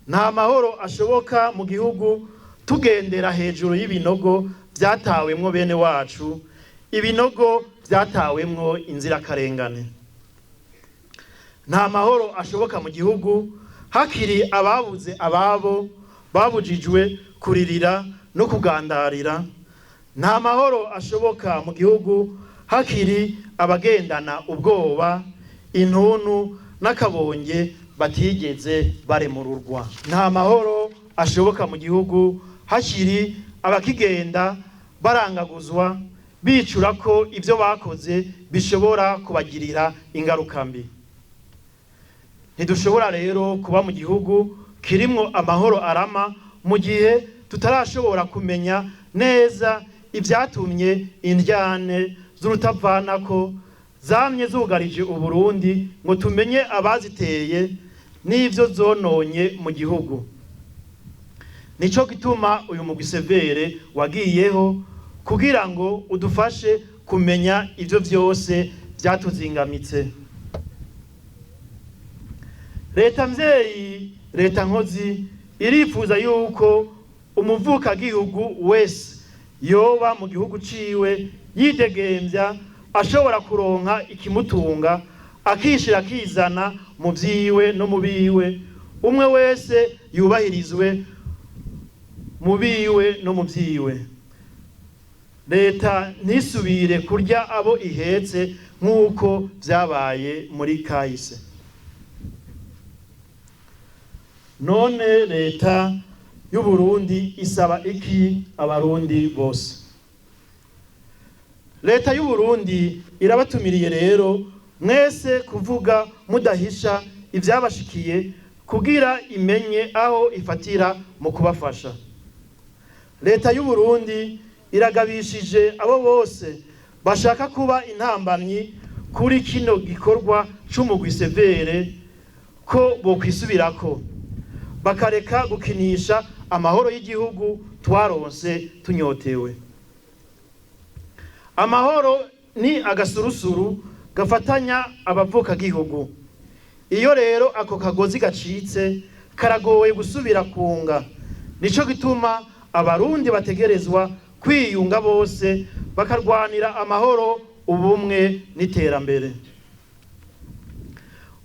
Nta mahoro ashoboka mu gihugu tugendera hejuru y'ibinogo vyatawemwo bene wacu, ibinogo vyatawemwo inzirakarengane. Nta mahoro ashoboka mu gihugu hakiri ababuze ababo, babujijwe kuririra no kugandarira. Nta mahoro ashoboka mu gihugu hakiri abagendana ubwoba, intuntu n'akabonge batigeze baremururwa. Nta mahoro ashoboka mu gihugu hakiri abakigenda barangaguzwa, bicura ko ivyo bakoze bishobora kubagirira ingaruka mbi. Ntidushobora rero kuba mu gihugu kirimwo amahoro arama mu gihe tutarashobora kumenya neza ivyatumye indyane z'urutavanako zamye zugarije Uburundi, ngo tumenye abaziteye n'ivyo zononye mu gihugu. Nico gituma uyu mugwi severe wagiyeho kugira ngo udufashe kumenya ivyo vyose vyatuzingamitse. Leta mvyeyi, leta nkozi, irifuza yuko umuvukagihugu wese yoba mu gihugu ciwe yidegemvya, ashobora kuronka ikimutunga, akishira akizana mu vyiwe no mu biwe, umwe wese yubahirizwe mu biwe no mu vyiwe. Leta ntisubire kurya abo ihetse nk'uko vyabaye muri kahise. None leta y'Uburundi isaba iki abarundi bose? Leta y'Uburundi irabatumiriye rero mwese kuvuga mudahisha ivyabashikiye, kugira imenye aho ifatira mu kubafasha. Leta y'Uburundi iragabishije abo bose bashaka kuba intambamyi kuri kino gikorwa c'umugwi severe ko bokwisubirako, bakareka gukinisha amahoro y'igihugu twaronse tunyotewe. Amahoro ni agasurusuru gafatanya abavukagihugu. Iyo rero ako kagozi gacitse, karagoye gusubira kunga. Nico gituma abarundi bategerezwa kwiyunga bose, bakarwanira amahoro, ubumwe n'iterambere.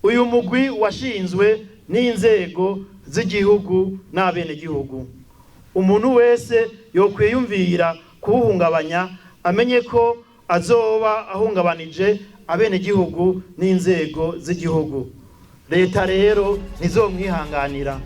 Uyu mugwi washinzwe n'inzego z'igihugu n'abenegihugu. Umuntu wese yokwiyumvira kuwuhungabanya amenye ko azoba ahungabanije abenegihugu n'inzego z'igihugu. Leta rero ntizomwihanganira.